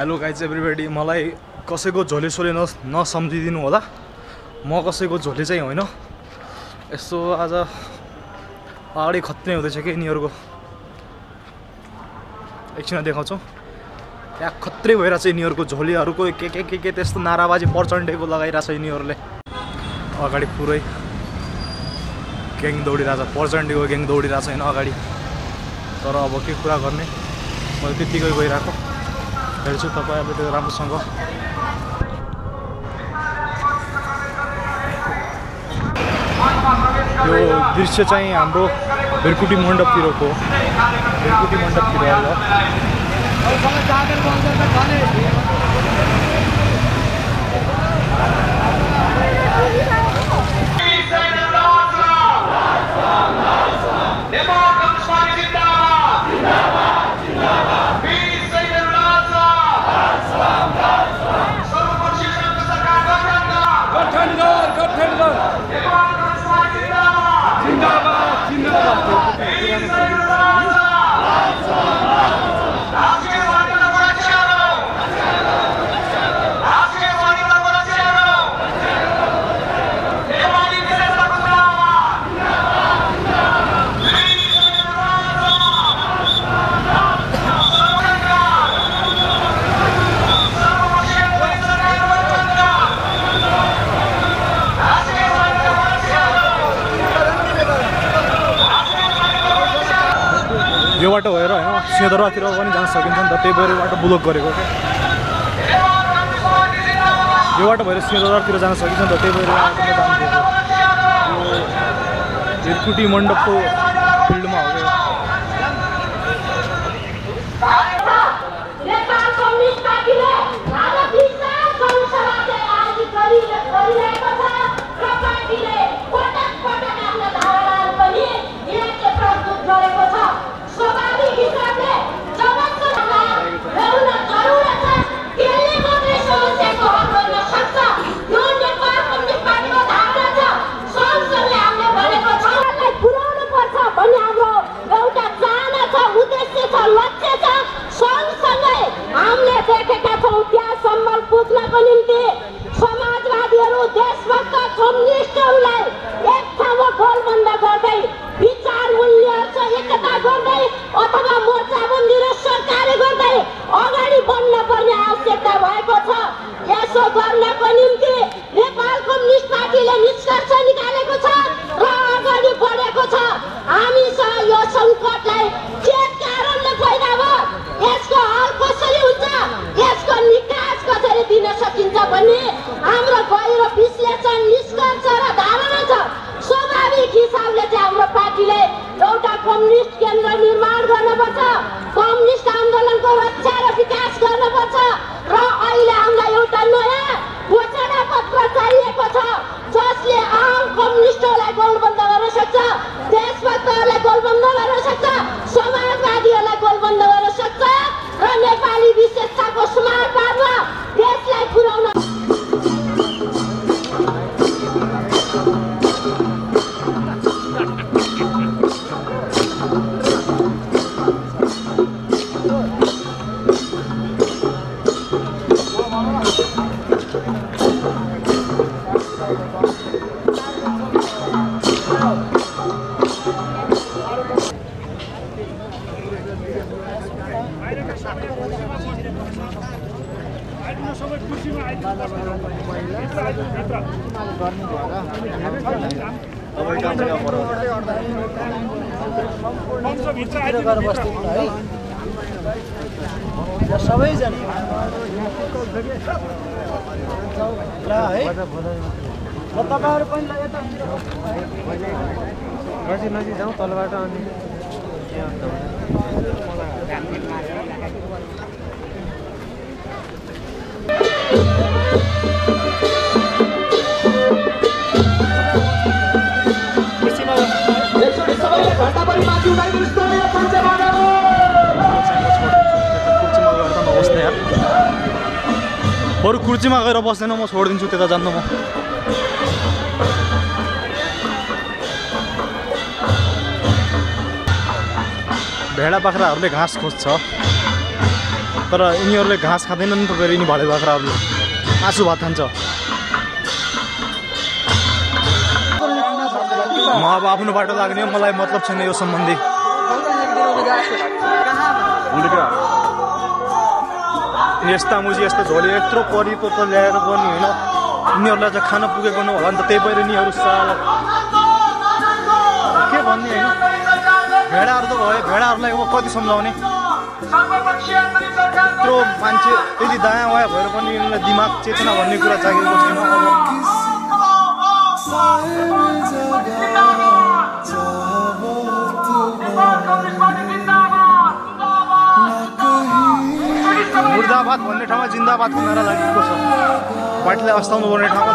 Hello guys everybody मलाई कसैको झोले सोले नसम्झिदिनु होला म कसैको झोले चाहिँ होइन यसो आज अगाडि खत्रै हुँदैछ कि यिनीहरूको एकछिन देखाउँछौँ त्यहाँ खत्रै भइरहेछ यिनीहरूको झोलेहरूको के त्यस्तो नाराबाजी प्रचण्डेको लगाइरहेछ यिनीहरूले अगाडि पुरै ग्याङ दौडिरहेछ प्रचण्डेको ग्याङ दौडिरहेछ होइन अगाडि तर अब के कुरा गर्ने मैले त्यत्तिकै गइरहेको हेर्छु तपाईहरुले त्यो राम्रोसँग यो दृश्य चाहिँ हाम्रो भेरकुटी मण्डपतिरको भेरकुटी मण्डपतिर यो बाटो भएर हैन सिंहदरबारतिर पनि जान सकिन्छ नि त त्यही भएर बाटो ब्लक गरेको के यो बाटो भएर सिंहदरबारतिर जान सकिन्छ नि त त्यही भएर जानु भेरकुटी मण्डपको फिल्डमा हो के समाजवादीहरू देशभक्त कम्युनिस्टहरूलाई एक ठाउँमा गोलबन्द गर्दै विचार मूल्यहरू एकता गर्दै अथवा मोर्चाबन्दी र सरकारी गर्दै अगाडि बढ्न पर्ने आवश्यकता भएको छ। यसो गर्नको निम्ति नेपाल कम्युनिस्ट पार्टीले निष्कर्ष निकालेको छ र अगाडि बढेको छ। हामीसँग यो सङ्कटलाई के कारणले पैदा भयो, यसको हल कसरी हुन्छ, यसको निकास कसरी दिन सकिन्छ भन्ने हाम्रो गहिरो विश्लेषण निष्कर्ष र धारणा छ। स्वाभाविक हिसाबले चाहिँ हाम्रो पार्टीले एउटा कम्युनिस्ट केन्द्र निर्माण गर्नुपर्छ, कम्युनिस्ट आन्दोलनको रक्षा र विकास गर्नुपर्छ र अहिले हामीलाई एउटा नयाँ घोषणा पत्र चाहिएको छ जसले आम कम्युनिस्टहरूलाई गोलबन्द गर्न सक्छ, देशभक्तहरूलाई गोलबन्द गर्न सक्छ, समाजवादीहरूलाई गोलबन्द गर्न सक्छ र नेपाली विशेषताको स्मार पार्न देशलाई पुर्याउन सबैजना तपाईँहरू पनि नजिक जाउँ तलबाट अनि बरु कुर्चीमा गएर बस्दैन म छोडिदिन्छु त्यता जान्न म भेडा बाख्राहरूले घाँस खोज्छ तर यिनीहरूले घाँस खाँदैनन् त फेरि यिनी भाडे बाख्राहरूले मासु भात खान्छ। म अब आफ्नो बाटो लाग्ने हो, मलाई मतलब छैन यो सम्बन्धी। यस्ता मुजी यस्तो झोली यत्रो परितो त ल्याएर पनि होइन, यिनीहरूलाई चाहिँ खान पुगेको नहोला नि त, त्यही भएर यिनीहरू साला के भन्ने होइन। भेडाहरू त भयो, भेडाहरूलाई अब कति सम्झाउने। यत्रो मान्छे यदि दायाँ वाया भएर पनि यिनीहरूलाई दिमाग चेतना भन्ने कुरा जागेको छैन। मुर्दाबाद भन्ने ठाउँमा जिन्दाबादको नारा लागेको छ। पार्टीलाई अस्ताउनु पर्ने ठाउँमा